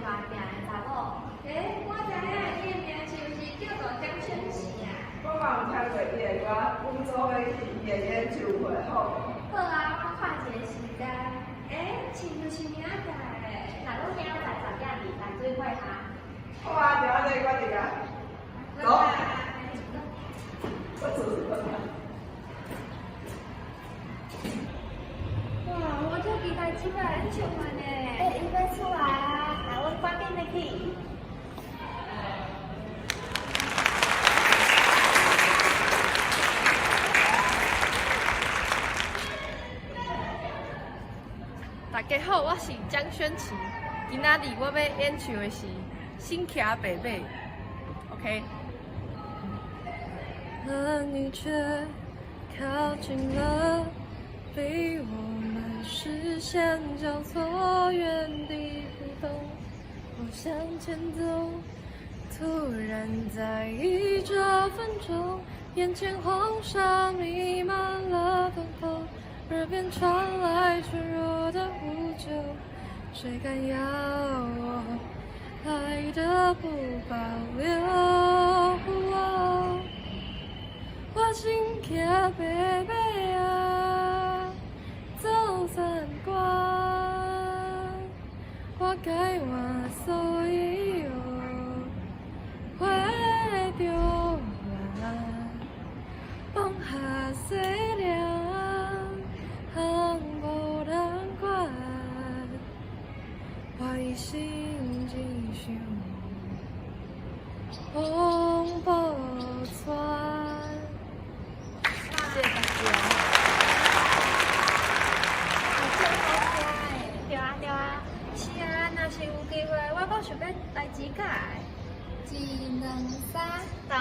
大饼的查某。欸，我知影伊的名是毋是叫做江萱琪啊？我嘛有聽過伊的歌，阮組欲去伊的演唱會好無？好啊，我看一下時間。欸，親像是明仔載的。那阮明仔載10點二淡水會合。好啊，就按呢決定啊。走。我做什麼？哇，我足期待這擺演唱會呢。欸，伊欲出來啊，那阮趕緊入去。大家好，我是江萱琪。今仔日我欲演唱的是《新騎白馬》。OK。而你卻靠近了，比我們視線交錯，原地不動。我向前走，突然在意這分鐘，眼前黃沙彌漫了疼痛，耳邊傳來脆弱的呼救，誰敢要我愛的不保留？我身騎白馬仔，走三關，我改換所有花著藍，放下細領，通無人管，我一心只想風無喘。謝謝大家。足好聽的。對啊對啊，是啊，若是有機會，我閣想欲來指教的。一、兩、三，哆。